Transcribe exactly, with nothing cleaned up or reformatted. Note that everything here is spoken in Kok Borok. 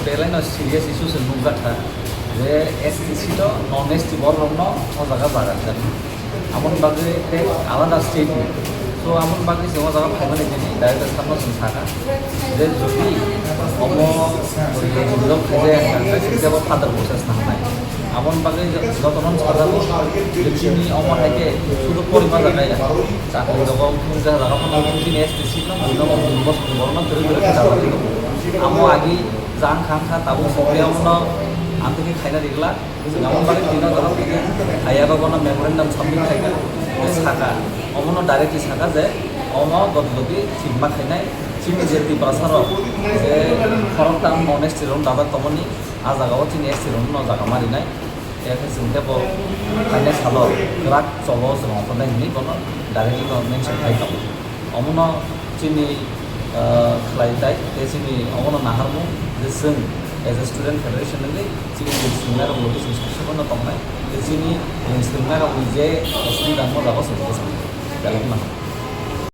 Belai no serious issue se nukjak kha je S T C to non S T borok rok no o jaga jaga kha. Amon bagwi tei alada state ni. So amon bagwi se o jaga phaimani tini director sir no chwng sakha je jodi omo resolve khaijaya hwnkhe sing tebo further process nangnai. Amon bagwi jotono sajago je chini omo hai khe sudu porima jaga ya. Chakri rogo wngkhe jaga phano chini S T C no buino bo bini bosong ni borok no kwrwi kwrwi khe jaga tongo. Amo agi jang kha wngkha tabuk sokle omono amtwkhe khaina rigla. Chwng amon bagwi tino jaga phano haya rogo no memorandum submit khaikha. Tei sakha, omono directly sakha je omo gotlogi thikma khainai chini je Tiprasa rok je khoroktham non S T rok dajak tongmani a jaga o chini S T rok no jaga ma rinai. Tei khe chwng tei bo khainai salo kwrak cholo chwng ongkhornai hwnwi bono directly no mention khai tongo. Omono chini, ah, khlai tai tei chini omono naharmung je chwng as a student federation wngwi chini ring swrwngnairok logi chwng soksono tongnai tei chini ring swrwngnairokni je osubida wngma jaga chwng bwskango belai kheno.